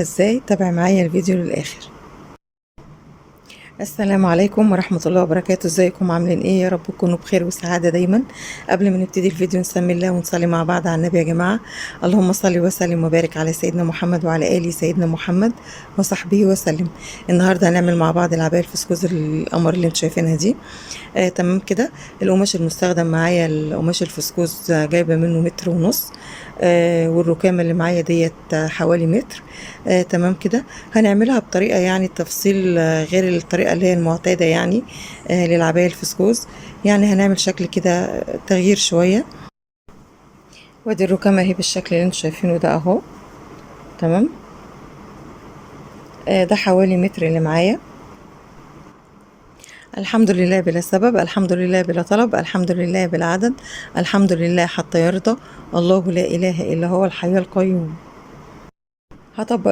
ازاي؟ تابع معايا الفيديو للاخر. السلام عليكم ورحمة الله وبركاته. ازيكم عاملين ايه؟ يا رب تكونوا بخير وسعادة دايما. قبل ما نبتدي الفيديو نسمي الله ونصلي مع بعض على النبي يا جماعة. اللهم صل وسلم وبارك على سيدنا محمد وعلى آل سيدنا محمد وصحبه وسلم. النهاردة هنعمل مع بعض العباية الفسكوز القمر اللي انتم شايفينها دي. تمام كده. القماش المستخدم معايا القماش الفسكوز، جايبة منه 1.5 متر، والركامة اللي معايا ديت حوالي متر. تمام كده. هنعملها بطريقة يعني تفصيل غير الطريقة اللي هي المعتادة يعني للعباية الفسكوز. يعني هنعمل شكل كده تغيير شوية. وادي الركامة اهي بالشكل اللي انتم شايفينه ده اهو. تمام. ده حوالي متر اللي معايا. الحمد لله بلا سبب، الحمد لله بلا طلب، الحمد لله بلا عدد، الحمد لله حتى يرضى. الله لا إله إلا هو الحي القيوم. هطبق